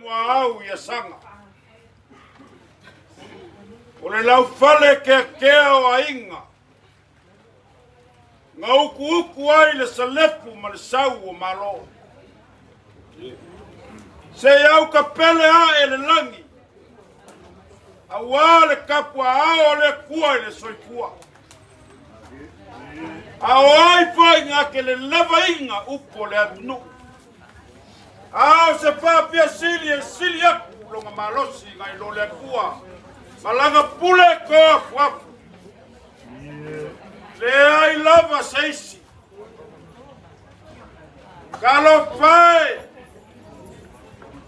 muaau i Asaga. O le laufale keakea o aiga, na utuutu ai le salefu ma le sau o Malo. Se i aukapele ae le lagi, aua le tapuaao a le Atua i le soifua. A o ai foi na te lelevaina upu o le atunuu, a o se faafiasili e sili atu lona malosi nai lo le Atua ma lana pule toafuafu. Leai lava se isi. Talofa e,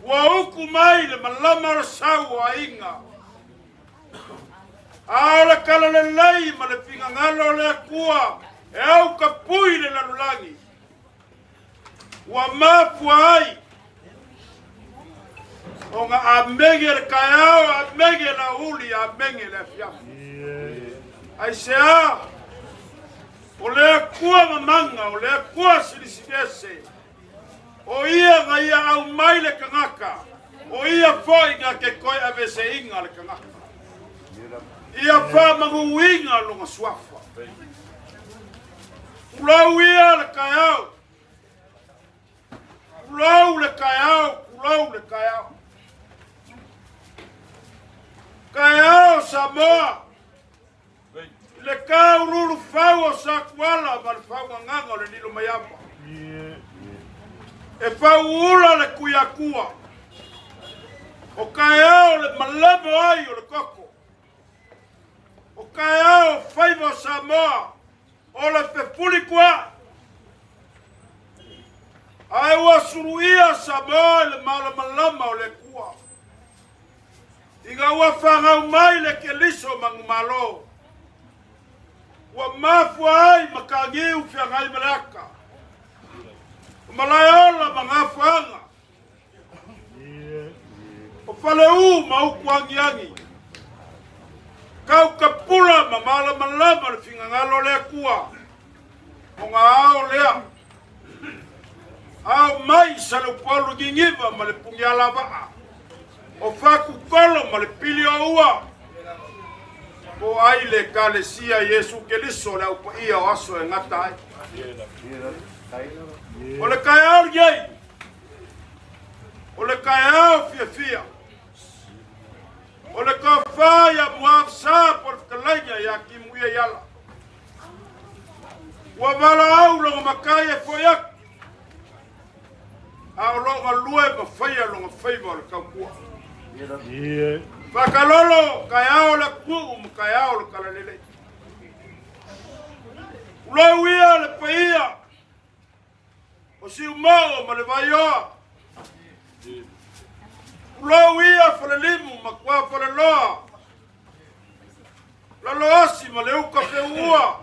ua utu mai le malama o le sau o aiga. A o le talalelei ma le finagalo o le Atua e aukapui le lalolagi, ua mafua ai ona amene le taeao, amene le aoauli, amene le afiafi. Aisea? O le Atua mamana, o le Atua silisiliese, o ia na ia aumai le tagata, o ia foi na te toe aveeseina le tagata. Ia faamanuina lona suafa. Tulou ia le taeao, tulou le taeao, tulou le taeao. Taeao Samoa, i le tauluulufau o Satuala ma le faugagaga o le Lilomaiava. E fauula le Tuiatua, o taeao le malemo ai o le toto. O taeao faiva o Samoa, o le fefulituaai. Ae ua suluia Samoa i le malamalama o le Atua. Ina ua fanau mai le Keliso manumalo, ua mafua ai mataniu feagai ma le ata, o Malaeola ma Gafoaga, o Faleu ma Utuagiagi, Kaukapula ma malamalama le finagalo o le Atua, o na ao lea. Ao mai Saleupolu Niniva ma le Punialavaa, o Fatutolo ma le Pili o Ua, po ai le Ekalesia Iesu Keliso le Au Paia o aso e gata ai. O le taeao lenei, o le taeao fiafia, o le tofa ia Muaafsa po o le fetalaiga ia Timuia Iala. Ua valaau lona matai e foi atu, a o lo o galue ma faia lona faiva o le tautua. Faatalolo taeao o le atunuu ma taeao o le talalelei. Tulou ia le paia o Siumoo ma le Vaioa. Tulou ia Falelimu ma Tuafaleloa. Laloasi ma le uka feuua.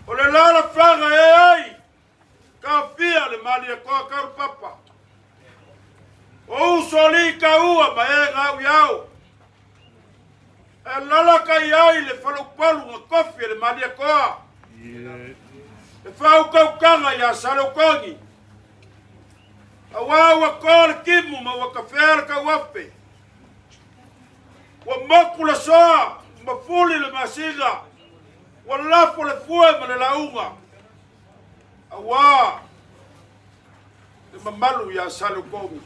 O le lalafaga e ai, taofia le Malietoa Taulupapa. O uso alii taua ma e gau i ao. E lalaka i ai le faleupalu na tofi e le Malietoa. Le faautautaga ia Saleutogi. Aua ua toa le timu ma ua tafea le tauafe. Ua motu le soa, mafuli le masina, ua lafo le fue ma le lauga, aua le mamalu ia Saleutogi.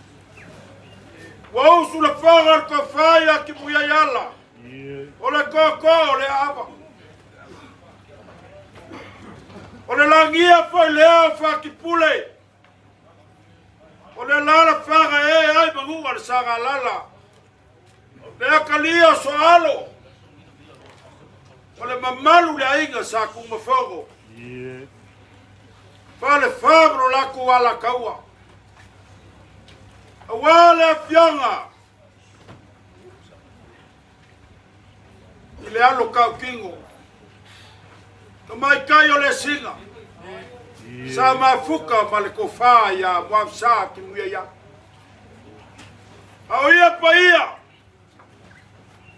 Ua usu le foga o le tofa ia Timuiaiala, o le tootoo o le aava. O le lagia foi lea o Fatipule, O le alalafaga e ai manu'a le Sagalala, le atalia o Soaalo, o le mamalu le aiga sa Tumafono. Falefa ma lo latou alataua. Aua le afioga i le alo tautino, tamaitai o le sina, sa mafuta ma le tofa ia Muavsa Timuia. A o ia paia,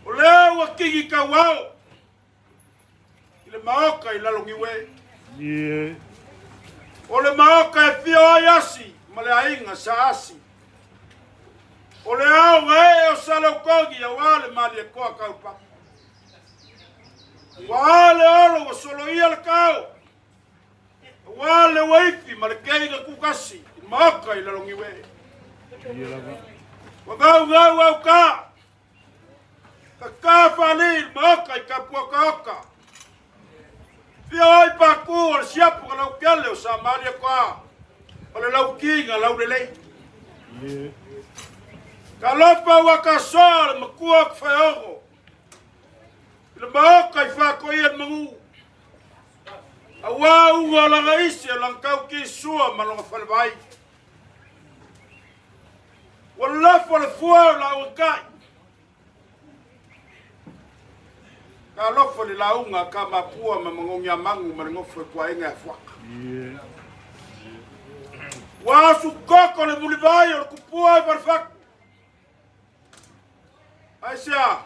o lea ua kigi tauao i le maoka i lalo Niue. O le maoka e fia ai asi ma le aiga sa asi. O le aoga ee o Saleukogi auā le Malietoa Kaupapa. Ua a le olo ua soloia le kao, auā le uaifi ma le keiga kukasi i maoka i Laloniue. Ua gaugau au ka, ka ka i le maoka i Kapuakaoka. Fia oi paku o le siapu ka laukele o sa Malietoa, o le laukiga laulelei. Ka lopa ua ka soa le makua o ka whaeogo. I le maoka i whako i e mangu. A wā unga o langa isi o langa kau ki sua ma longa whalewai. Ua lafo le fua o la ua kai. Ka lofo le lauga ka mapua ma magogi a mangu ma le gofo e kuaega e afuaka. Ua asu koko le mulivai o le kupua i Falefaku. Aisea,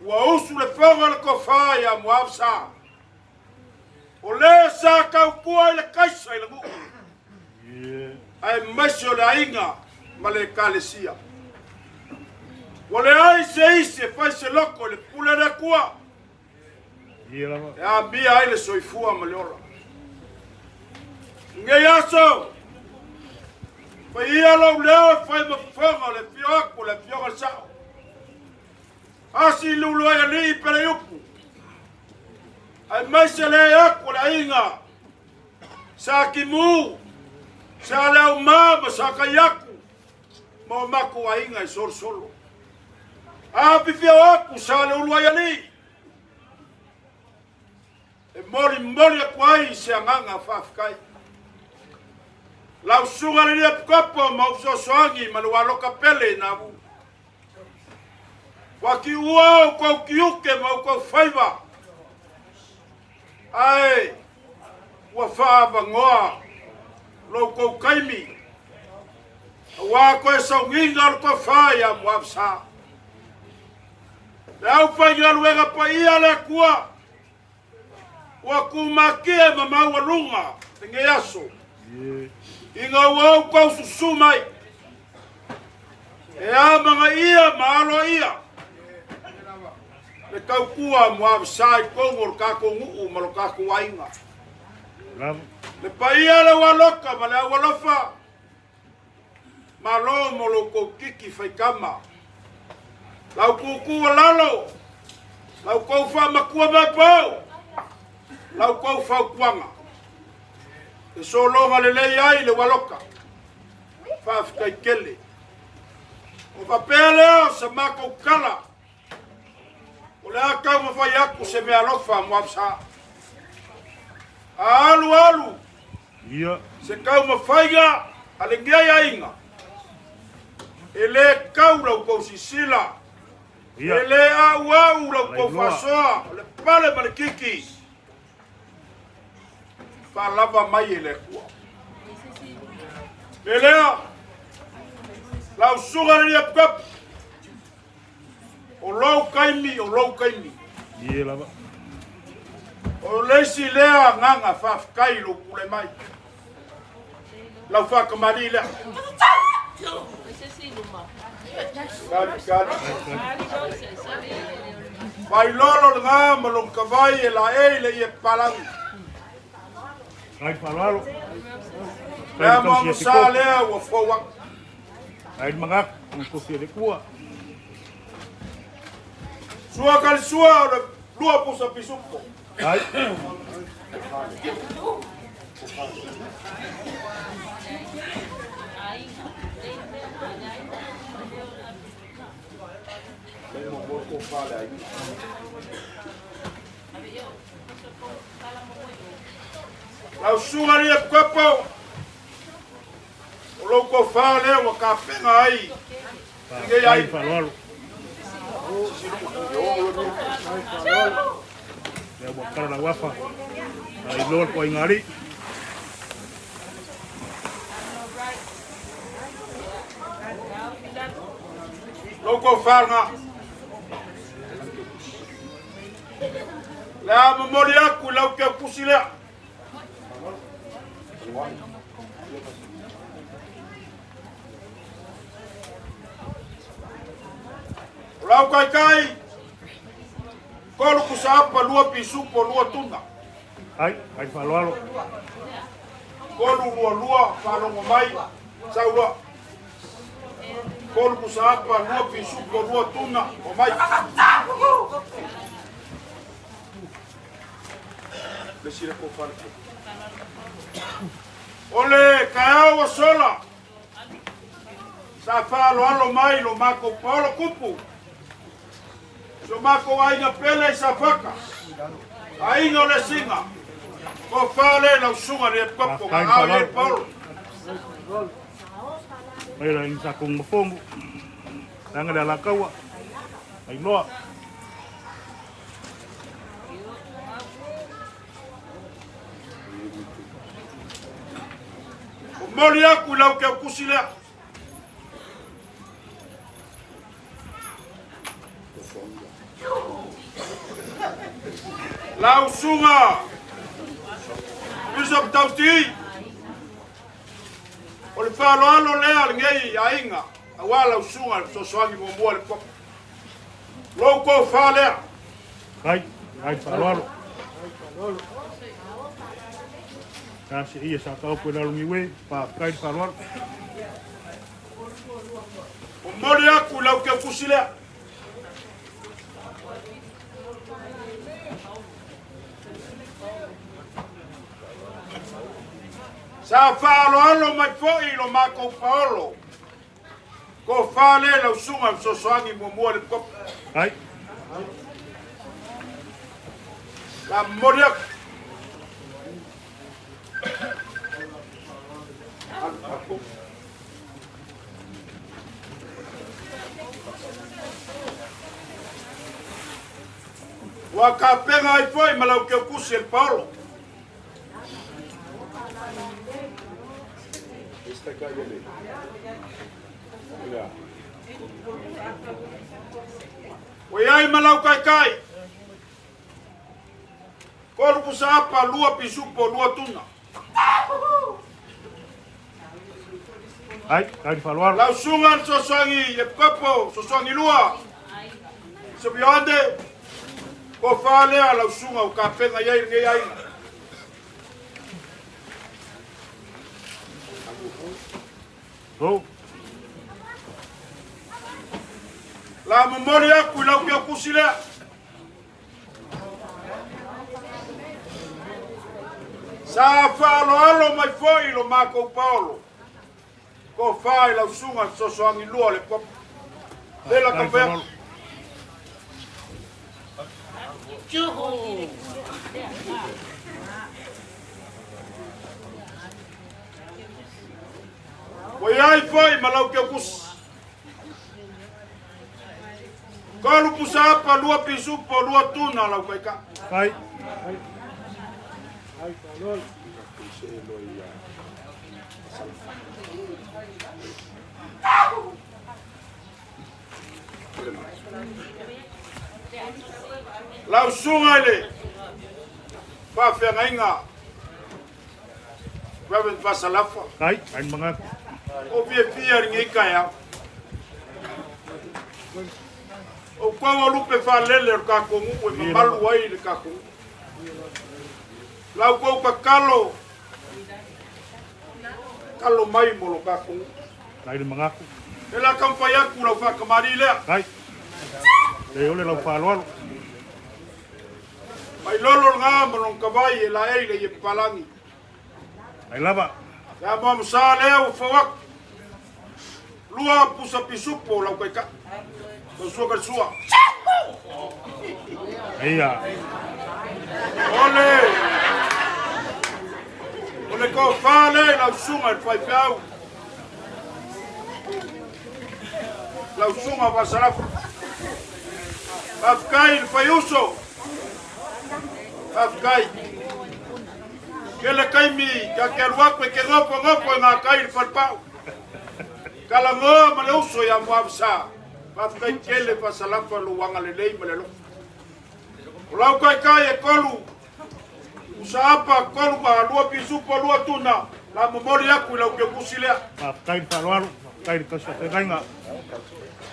ua usu le foga o le kofā ia Muavasa. O le sa kaukua i le kaisa i le nuu. Ae maise o le aiga ma le ekalesia. Ua leai se isi e fai se loko i le pule a le Atua e amia ai le soifua ma le ola. Lenei aso, fai ia lou leo e fai ma fofoga o le afio atu o le afioga i le Sao. Asi i lulu ai alii Peleiupu, aemaise le atu o le aiga Sa Timu, sa Leauma ma sa Kaiaku ma o matou aiga e solosolo. Afifio atu sa le ulu ai alii e molimoli atu ai se agaga faafetai. Lau susuga le Epikopo ma ou fesoasoani ma le ualoka pele i Navu. Ua tiua outou tiute ma outou faiva, ae ua faaavanoa lo outou taimi, auā toe sauniga o le tofa ia Muavasa. Le aufaigaluega paia a le Atua, ua tumatie ma maualuga lenei aso, ina ua outou susu mai, e amanaia ma aloaia le tautua muavasa i totonu o le tatou nuu ma lo tatou aiga. Le paia le ualoka ma le aualofa, malo mo lo outou tiki faitama. Lau tūtū o lalo, lau tou faamatua mai pau, lau tou fautuaga. E sologa lelei ai le ualoka. Faafetai tele. O faapea lea o sa matou tala, o le a taumafai atu se meaalofa mo Afisa. A alu alu, se taumafaiga a lenei aiga, e le tau la outou sisila, e le auau la outou faasoa, o le pale ma le kiki, faalava mai e le Atua. Le lea, lau susuga le Epikopo, o lou taimi, o lou taimi. Ie lava. O le isi lea agaga faafetai i lou pule mai. Lau faatamalii lea. Kali, kali. Failolo lena ma lona tavai e laei le ie papalangi. Ai faaaloalo. Lea moamosa lea ua fou atu. Ai mangak, ang tofi le kua. Sua kali sua o le lua pusa pisupo. Ai. Lau susuga le Epikopo, o lou tofa lea ua tapena ai lenei Ai aiga. faaaloalo. Lea ua kala lau afa. Ai loa ko ingali. Lou tofa lena. Le a momoli atu i lau teutusi lea. O lau kaikai, 3 pusa apa, 2 pisupo, 2 tuna. Ai, ai faaaloalo. 3 2 2, faalogo mai, sauloa. 3 pusa apa, 2 pisupo, 2 tuna, o mai. Le sile ko fale. O le kaeao ua sola, sa faaaloalo mai lo makou paolo kupu. So makou aiga pele i Safaka. Aiga o le singa. Ko fale lau suga le papo ga le paolo. Mai la sa kong mafongu. Langa le alakaua. Ai loa. O moli aku lau ke kusi lea. Lau suga Bishop Tauti. O le faaaloalo lea lenei aiga, auā lau suga le fesoasoani muamua le kopo. Lou tofa lea. Ai, ai faaaloalo. Ka se ia sa tau pe lalungi we, pa kai faaaloalo. O moli aku lau ke kusi lea. Sa faaaloalo mai fo'i lo makou paolo. Ko fale lau suga fesoasoani muamua le kopo. Ai, La momoli aku. Ua kapega ai foi ma lau keukusi e le paolo. Ua iai ma lau kaikai. 3 pusa apa, 2 pisupo, 2 tuna. Ai, ai faaaloalo. Lau suga le fesoasoani e kopo, fesoasoani lua. Sebioande, ko fa lea lau suga o kapega iai lenei aiga. Oh, La momoli aku i lau keukusi lea. Sa faaaloalo mai fo'i lo makou paolo. Ko fa i lau suga fesoasoani lua le kopo. Le la ai ka fai faaaloalo. Ua iai fo'i ma lau keukusi. 3 pusa apa, 2 pisupo, 2 tuna lau kaika. Ai, Lau suga i le faafeagaiga Reverend Vasalafa. Ai, ai mangaku. O fiafia lenei kaeao. O kau lupe faalele o le kakou nu'u e mamalu ai le kakou nu'u. Lau kou kakalo, kalo mai mo lo kakou nu'u. Ai le mangaku. E la kampai aku lau faakamali lea. Ai. Le ole lau faaaloalo. Mai lolo lagā ma lona kavai e laei le ie papalagi. Ai lava. Le a moamasā lea ua fau aku. 2 pusa pisupo lau kaika'i. Tausua ka le sua. Ia. O le tofa lea i lau suga i le faifeau. Lau suga Vasalafa. Faafetai i le faiuso. Faafetai. Kele taimi ta te alu atu e te nofonofo e gatai i le falepau. Talanoa ma le uso ia Muavasā. Faafetai tele Vasalafa lou agalelei ma le alofa. O lau kaikai e 3 pusa apa, 3 ma 2 pisupo, 2 tuna. La momoli aku i lau keukusi lea. Faafetai le faaaloalo, faafetai le tausiafeagaiga.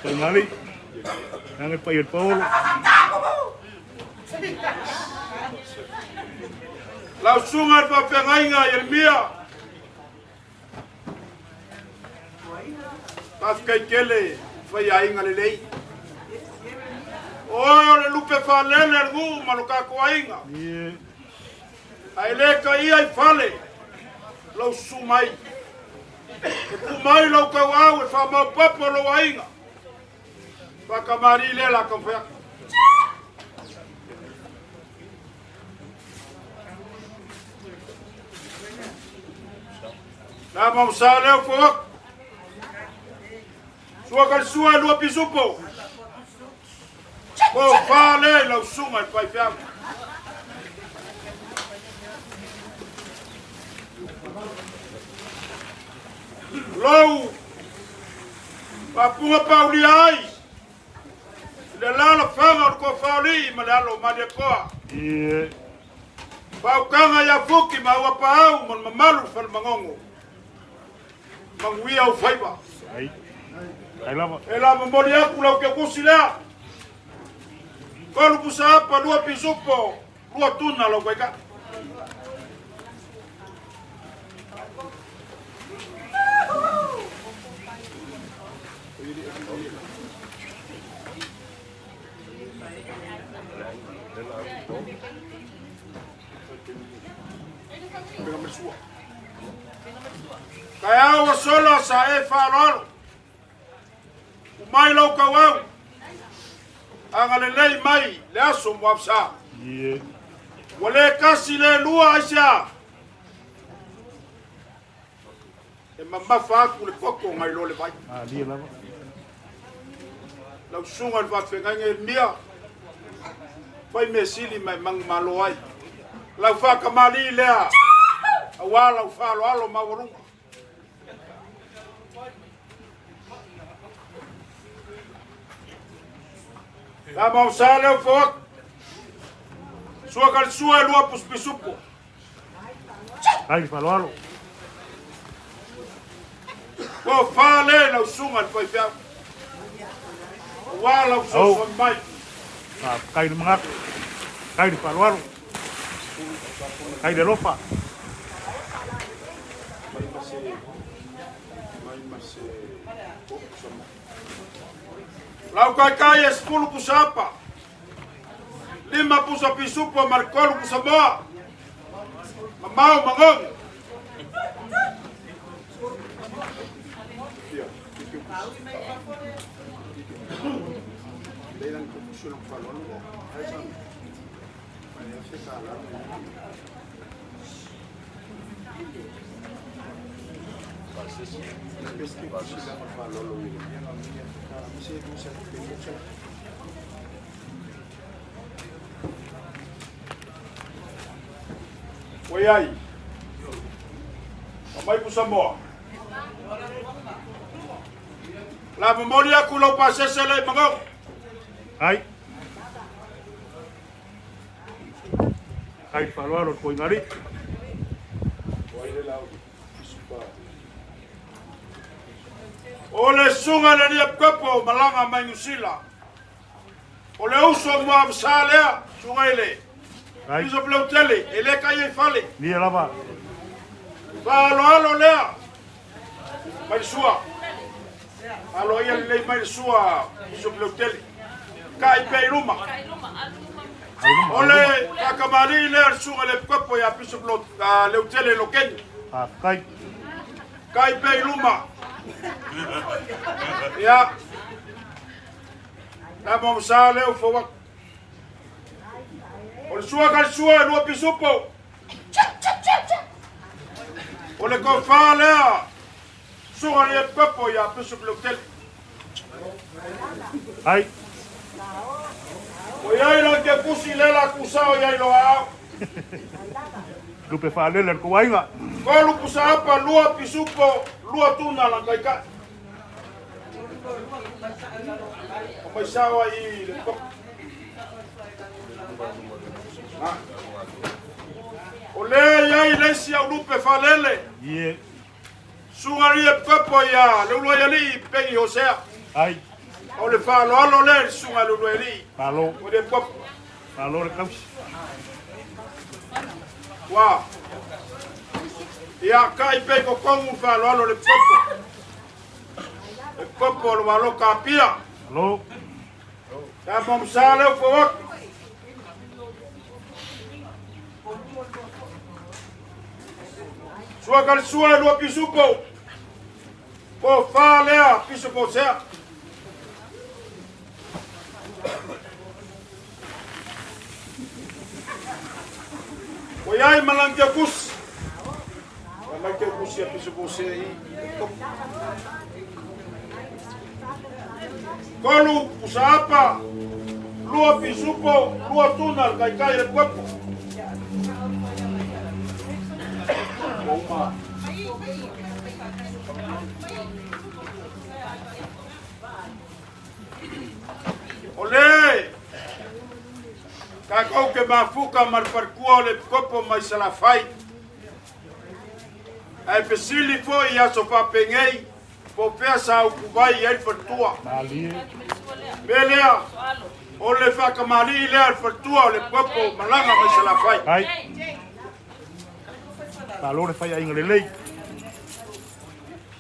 Taugali. Aga le paia o le paolo. Lau susuga i le faafeagaiga Ieremia, faafetai tele faiaiga lelei. Oe o le lupe faalele a le nuu ma lo tatou aiga. Ae le taia i fale lou susu mai. E tu mai lou tauau e faamaopoopo lou aiga. Faatamalii lea la taumafai atu. La mausa leo fo atu. Sua ka sua lua pisupo. Ko fale lau susuga i le faifeau. Lou faapuga paulia ai i le alaalafaga o le Toafaolii ma le alo o Malietoa. Faautaga ia Fuki ma Auapaau ma le mamalu Falemagogo. Manuia ou faiva. E la momoli atu lau teutusi lea. Tolu pusa apa, lua pisupo, lua tuna lau taitai. Taeao ua sola sa e faaaloalo. Umai lou tauau. Agalelei mai le aso muafasa. Ua le tasi le lua aisea. E mamafa atu le toto nai lo le vai. Lau susuga i le faafeagaiga Ieremia, fai mea sili ma e manumalo ai. Lau faatamalii lea, aua lau faaaloalo maualuga. La mausa leo foak. Sua ka sua e lua pusupisupo. Ai le faaaloalo. Ua fale lau susuga i le faifeau. Aua lau fesoasoani mai. Faafetai le manatu. Faafetai le faaaloalo. Faafetai le alofa. Lau taitai e 10 pusa apa. 5 pusa pisupo ma le 3 pusa moa. Mamao magogo. Ua i ai. Aumai pusa moa. La momoli atu lau pasese le magao. Ai. Ai le faaaloalo le koigali. O le susuga le alii Epikopo malaga mai Niu Sila. O le uso muavasa lea, susuga i le Bishop Leutele, e le kai ai fale. Nia lava. Faaaloalo lea mai le sua. Aloaia lelei mai le sua Bishop Leutele. Kai pea i luma. O le faatamalii lea le susuga i le Epikopo ia Bishop Leutele Lokeni. Faafetai. Kai pea i luma. Ia. La mo sa leo fo atu. O le sua ka le sua e lua pisupo. O le tofa lea susuga i le Epikopo ia Bishop Leutele. Ai. Ua i ai lau tepusi lea la tusao i ai loa au. Lupe faalele le tou aiga. Tolu pusa apa, lua pisupo, lua tuna lan taitai. O mai sao ai i le koko. O lea i ai le isi au lupe faalele. Susuga i le Epikopo ia Leuluaialii Pegi Hosea. Ai. O le faaaloalo lea i le susuga i le Ulualii. Malo. O le popo. Malo le tausi. Ua. Ia kai pe ko kongu faaaloalo le popo. Le popo o le waloka apia. Malo. Ia mo msa leo fo watu. Sua kali sua e lua pisupo. Po fa lea pisupo sea. O iai malangia kusi. Malangia kusi a pisupo sea i. Kolu pusaapa. Lua pisupo, lua tuna le kaikai le puepo. Uma. Ole! Kākou ke mafuka ma le falekua o le epikopo mai Salafai. Ae fesili foʻi i aso faapegei po o fea sa upu mai ai le faletua. Malie. Mea lea, o le faakamalii lea le faletua o le epikopo malaga mai Salafai. Ai. Malo le fai aiga lelei.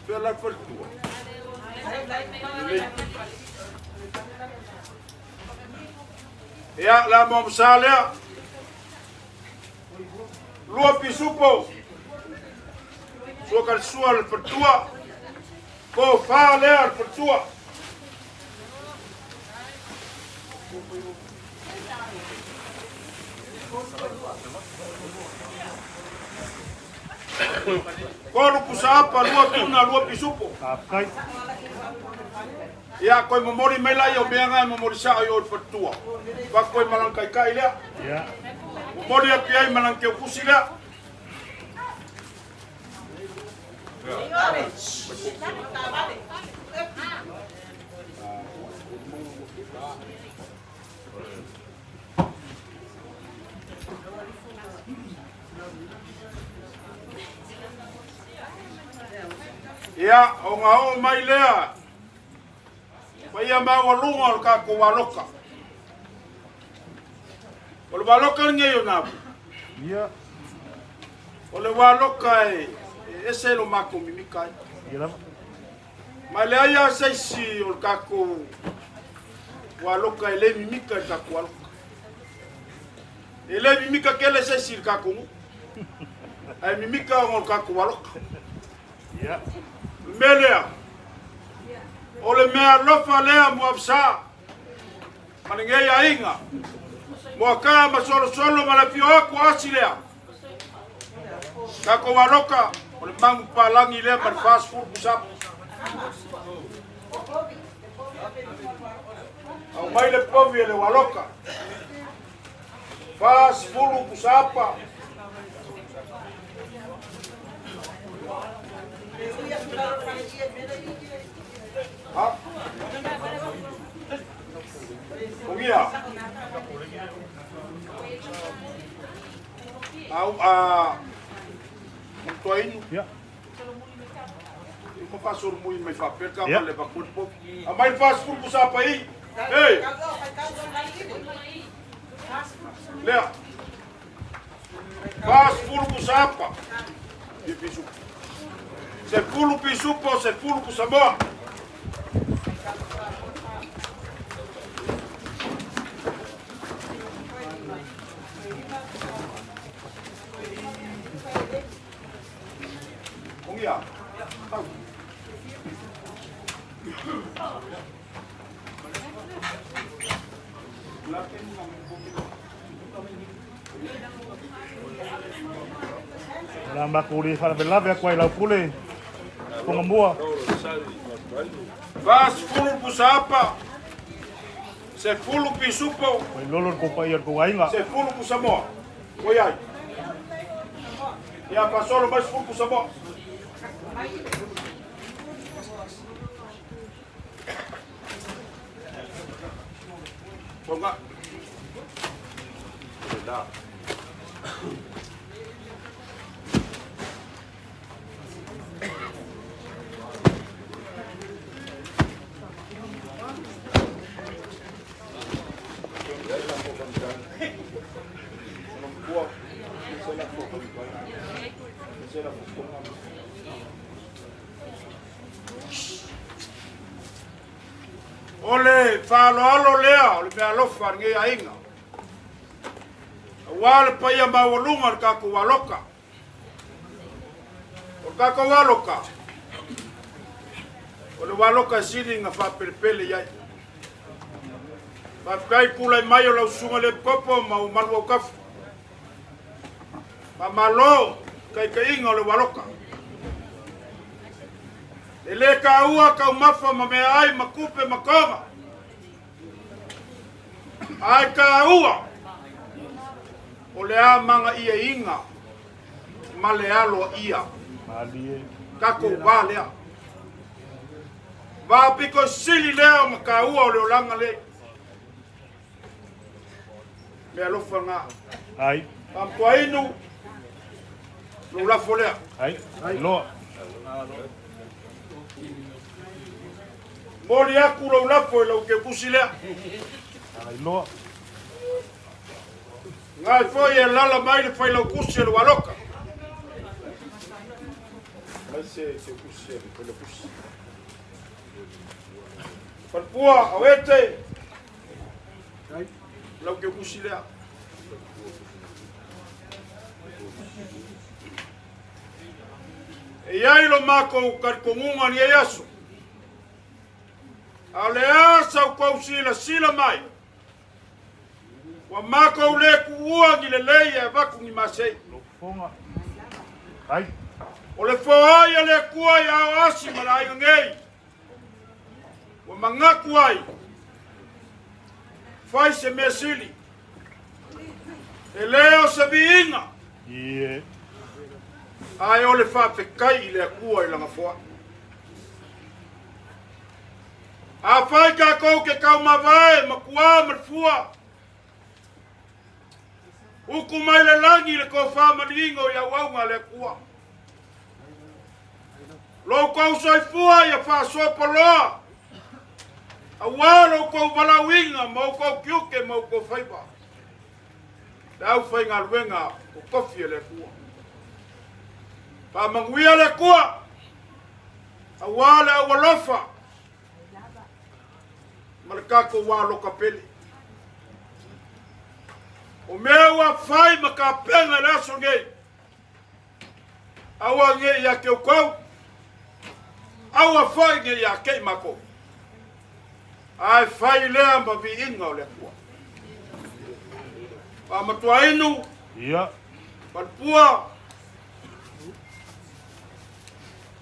Fea la le faletua. Lelei. Ia, la mo lea. Lua pisupo. Sua ka le sua le faletua. Po fa lea le faletua. Kolu pusaapa, lua tuna, lua pisupo. Faafetai. Ia, koe momoli mai lai o mea ngai momoli sao i o le faletua. Pa koe malang kaikai lea. Ia. Momoli atu ai malang keu kusi lea. Ia, o ngā o mai lea. Paia maualuga o le kākou waloka. O le waloka lenei o nā. Ia. O le waloka e ese lo mākou mimika ai. Ia lava. Ma le aia seisi o le kākou waloka e le mimika i le kākou waloka. E le mimika kele seisi i le kākou nuu. Ae mimika ona o le kākou waloka. Ia. Le mea lea, o le mea alofa lea mo afisa, ma lenei aiga, mo aka ma solosolo ma le afio aku o asi lea. Kākou waloka, o le magu palagi lea ma le 40 pusapu. Au mai le povi e le waloka. 40 pusapa. Ha? Ogia. Au a Mtoainu. Ia. Ko fasuru mui mai fa perka Ia. ma le bakul po. A mai 40 pusapa i. Hey. Lea. 40 pusapa. I pisu. Se fulu pisupo, se fulu pusamoa. Ongia. Tau. O la makou le faalavelave aku ai lau pule. Fogamua. 40 pusapa. Se fulu pisupo, Ua lolo le koupaia o le kou aiga. se fulu pusamoa. Oi ai. Ia pasolo mai 10 pusamoa. Ponga. Da. O le faaaloalo lea o le meaalofa a lenei aiga, aua le paia maualuga o le tatou aloka. O le tatou aloka, o le aloka e sili ona faapelepele i ai. Faafetai tulai mai o lau susuga le Epikopo ma ou malu autafa. Faamalo taitaiga o le aloka. E le taua taumafa ma meaai ma tupe ma toga, ae taua o le amana'iaina ma le aloa'ia tatou va lea. Va pito sili lea ona taua o le olaga lea. Mea alofa lena. Ai. Faamatuainu, lou lafo lea. Ai. Loa. Moli atu lou lafo i lau teutusi lea. Ai loa. Ngai foi e lala mai le failautusi e le waloka. Mai se teutusi e le failautusi. Falepua, auete, lau teutusi lea. E iai lo makou talitonuga i lenei aso, a o le a sa outou silasila mai, ua matou le tuua ni lelei e avatu ni masei. Ai. O le foai a le Atua i ao asi ma le aiga nei, ua manatu ai, fai se mea sili, e le o se viiga, Ie. Ae o le faafetai i le Atua i lana foai. Afai tatou te taumavae ma tuā ma le fua, utu mai le lagi le tofa maliuina o i auauna a le Atua. Lo outou soifua ia faasoapaloa, auā lo outou valaauina ma outou tiute ma outou faiva. Le aufaigaluega totofi e le Atua. Faamanuia le Atua, auā le aualofa ma le tatou aloka pele. O mea ua fai ma tapena i le aso nei, aua nei ia te outou, aua foi nei ia te i matou, ae fai lea ma viiga o le Atua. Faamatuainu, Ia. Falepua,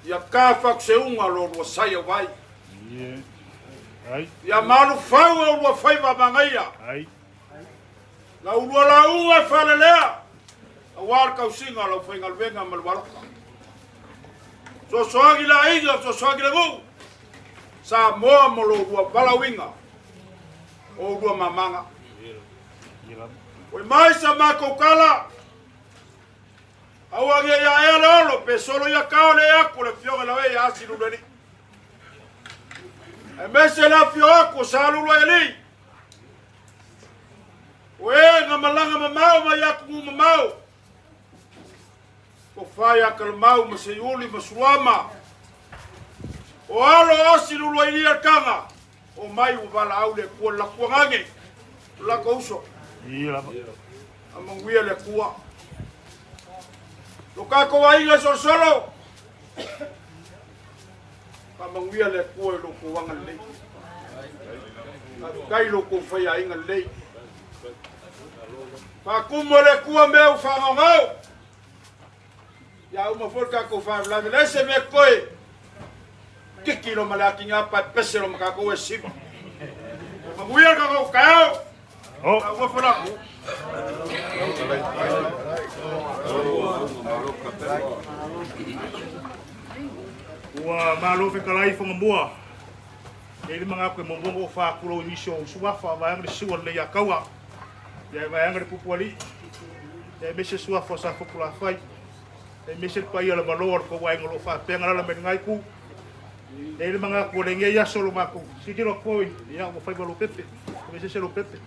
ia ka fakuseuga lo lua sai au vai. Ie. Ai. Ia malufau au lua faiva magaia. Ai. Lau lua lauga e faalelea, auā le tausiga o lau faigaluega ma le ualoka. Sosoagi le aiga, sosoagi le nuu, Samoa mo lo lua valaauina o lua mamaga. Ia lava. Oi mai sa matou tala, aua ne i aea le olo pe solo ia kao le aku le afioga i la oe ia asi lulu alii. Aemaise le afio aku o sa lulu ai alii. O e na malaga mamao mai atunuu mamao, tofa ia Kalamau ma Seiuli ma Suama, o alo o asi lulu ai alii aletaga, o mai ua valaau le Atua le latou agage, o latou uso. Ia lava. Amanuia le Atua. Lo tatou aiga e solosolo, faamanuia le Atua i lo outou agalelei. Faafetai i lo outou faiaiga lelei. Faatumu e le Atua mea ua faagaogao. Ia uma foi le tatou faalavelave. Leai se mea toe kiki lo ma le atiga pa e pese lo ma tatou e siva. Manuia le tatou taeao. Oh. Ua folaku. Ua malo fetalai Fagamua. E i le manatu e muamua ona ou faatulou i nisi o suafa vaega le sua lelei ia Taua. Ia vaega le Pupualii. Ia aemaise suafa o Safotulafai. Aemaise le paia o le malo o le tou aiga o lo o faapea ona alaala mai lena itu. E i ai le manatu o lenei aso lo matou tilotilo atu foi, ia ua faiva lopepe, aemaise se lopepe.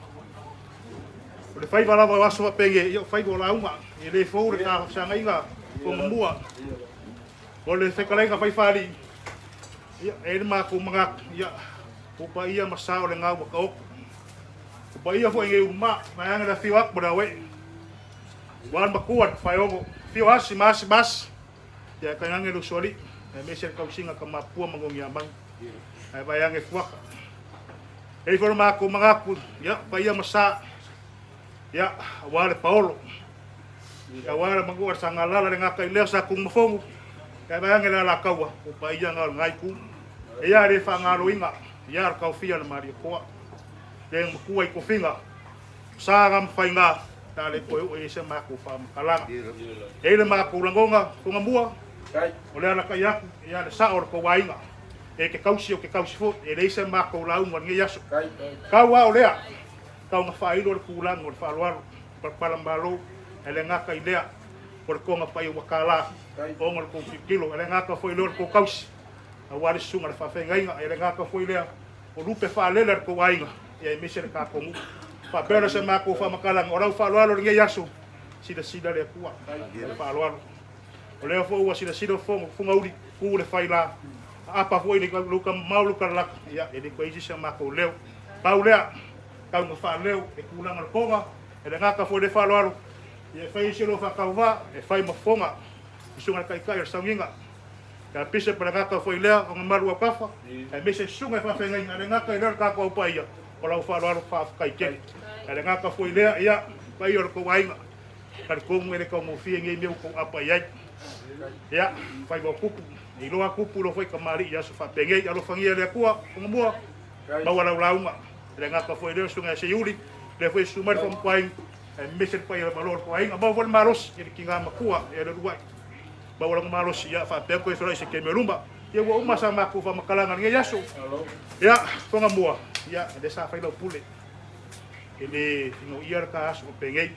O le faiva lava o aso faapenei, ia o faiva o lauga, e le fou le ta feagaiga Fagamua. O le fetalaiga fai faalii, ia e i ai le matou manatu, ia O paia ma sa o le gau ua taoto. O paia foi nei uma, vaeane le afio atu ma le auee. Ua le matua le Tafaeono, afio Asi ma Asi ma Asi. Ia tainane le usoalii, aemaise le tausiga Tamapua ma Noniamanu. Ae vaeane Fuata. E i ai foi lo matou manatu, ia, paia ma sa, ia, aua le paolo. Ia aua le manua le Sagalala le gata i lea sa Tunumafono, ia vaeane le Alataua, o paia na o lena itu. Ia le faagaloina, ia le taofia o le Malietoa. Le matua i tofiga, sa na ma faiga, ta le toe oo i ai se matou faamatalaga. E i ai le matou lagona, Togamua, o le alatai atu, ia le sao o le tou aiga. E te tausi, ou te tausi foi, e leai se matou lauga i lenei aso. Tau lava o lea, tau na faailo le tulaga o le faaaloalo, palapala malo, e le gata i lea, o le toga paia ua tala, ona o le tou tilotilo, e le gata foi i lea o le tou tausi, aua le susuga i le faafeagaiga, e le gata foi i lea, o lupe faalele a le tou aiga, ia aemaise le tatou nuu. Faapea la se matou faamatalaga, o lau faaaloalo i lenei aso, silasila le Atua i le faaaloalo. O lea foi ua silasila Fogauli, tu le faila, aapa foi le luka mamao luka lalata, ia e le toe isi se matou leo. Pau lea, tau na faaleo e tulaga o le toga, e le gata foi le faaaloalo, ia e fai isi lo faatauvaa, e fai ma fofoga, i susuga i le taitai o le sauniga. Ia pise pa le gata foi lea o malu au kafa, aemaise susuga i faafeagaiga, e le gata i lea o le tatou au paia, o lau faaaloalo faafetai tele. E le gata foi lea, ia, paia o le tou aiga, talitonu e le taugofie nei mea ua tou apa i ai. Ia, faiva o tupu, e iloa tupu iloa foi tamalii i aso faapenei, alofagia e le Atua, Togamua, maua lau lauga. E le gata foi i lea o susuga ia Seiuli, lea foi e susu mai le faamatauaina, aemaise le paia o le malo o le toaiga, maua foi le malosi i le tina matua ia le uluai. Maua lona malosi, ia faapea toe feiloai i se taimi o luma. Ia ua uma sa matou faamatalaga i lenei aso. Ia, Togamua, ia, lea sa fai lau pule. E le finoia le ta aso penei.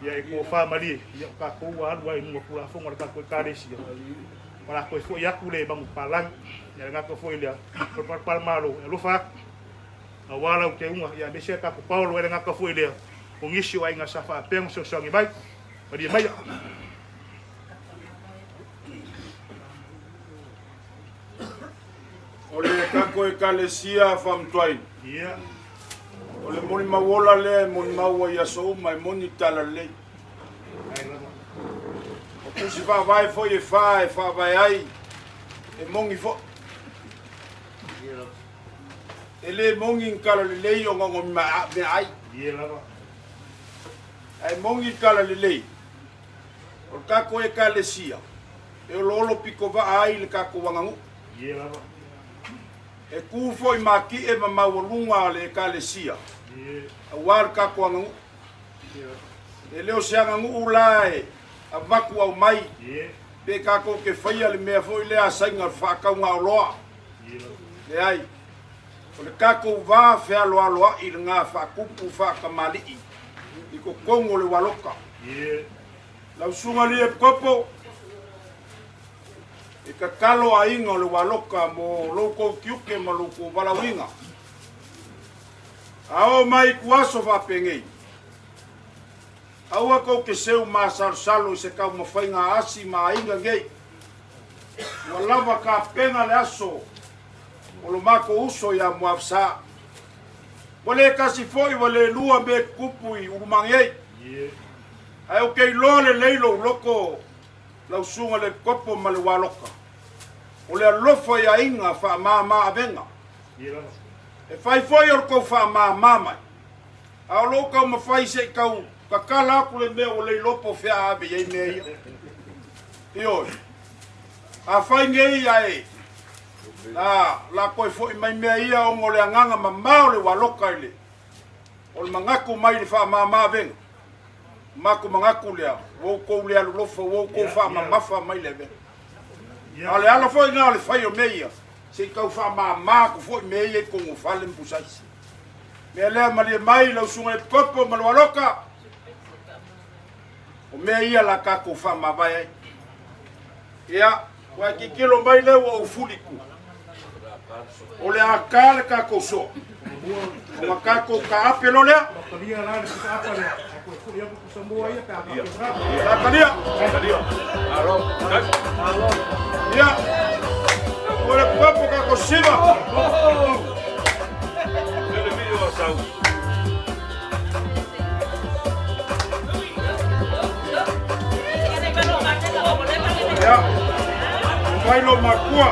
Ia e tofa malie, ia o tatou ua alu ai i luga o Tulafono a le tatou Ekalesia. O le a toe foi atu le manupapalagi. Ia le gata foi lea, o le palapala malo, e alofa atu. Aua lau teuga, ia aemaise a tatou paolo, e le gata foi lea, o nisi o aiga sa faapea ona fesoasoani mai. Malie maia. O le tatou Ekalesia Faamatuaina. O le molimau ola lea e molimau ai i aso uma e moni talalelei. O tusi faavae foi e fa e faavae ai e moni foi. E le moni ni talalelei ona o ni meaai. Ae moni le talalelei o le tatou Ekalesia e oloolo pitovaa ai le tatou aganuu. E tu foi matie ma maualuga le Ekalesia aua le tatou aganuu. E le o se aganuu la e avatu aumai pe tatou te faia le mea foi lea a Saina o le faataugaoloa. Leai, o le tatou va fealoaloai lena faatupu faatamalii i totonu o le ualoka. Lau susuga alii Epikopo, e tatalo aiga o le ualoka mo lo outou tiute ma lo outou valaauina. A oo mai i tuaso faapenei, aua tou te seu masalosalo i se taumafaiga a asi ma aiga nei. Ua lava tapena le aso o lo matou uso ia Muavasa. Ua le tasi foi ua le lua mea e tutupu i Ulumangi ei. Ae ou te iloa lelei lou loto lau susuga le Epikopo ma le Ualoka, o le alofa i aiga faamama avega. E fai foi o le tou faamama mai, a o lou taumafai se i tau tatala atu le mea ua le iloa po o fea a ave i ai mea ia. Ioe. Afai nei ae la la toe foi mai mea ia ona o le agaga mamao o le ualoka i le o le manatu mai i le faamama avega. Matou manatu lea, ua outou le alolofa, ua outou faamamafa mai le avega. A o le ala foi lena o le fai o mea ia, se i tau faamama atu foi mea ia i totonu o fale ma pusaisi. Mea lea malie mai lau susuga i le Epikopo ma le Ualoka, o mea ia la tatou faamavae ai. Ia, ua e tilotilo mai lea ua ou fuli tu. O le a ta le tatou soa. Ona tatou taape loa lea. Talia. Ia. O le kopo tatou siva. Asau. Ia, mai lo makua.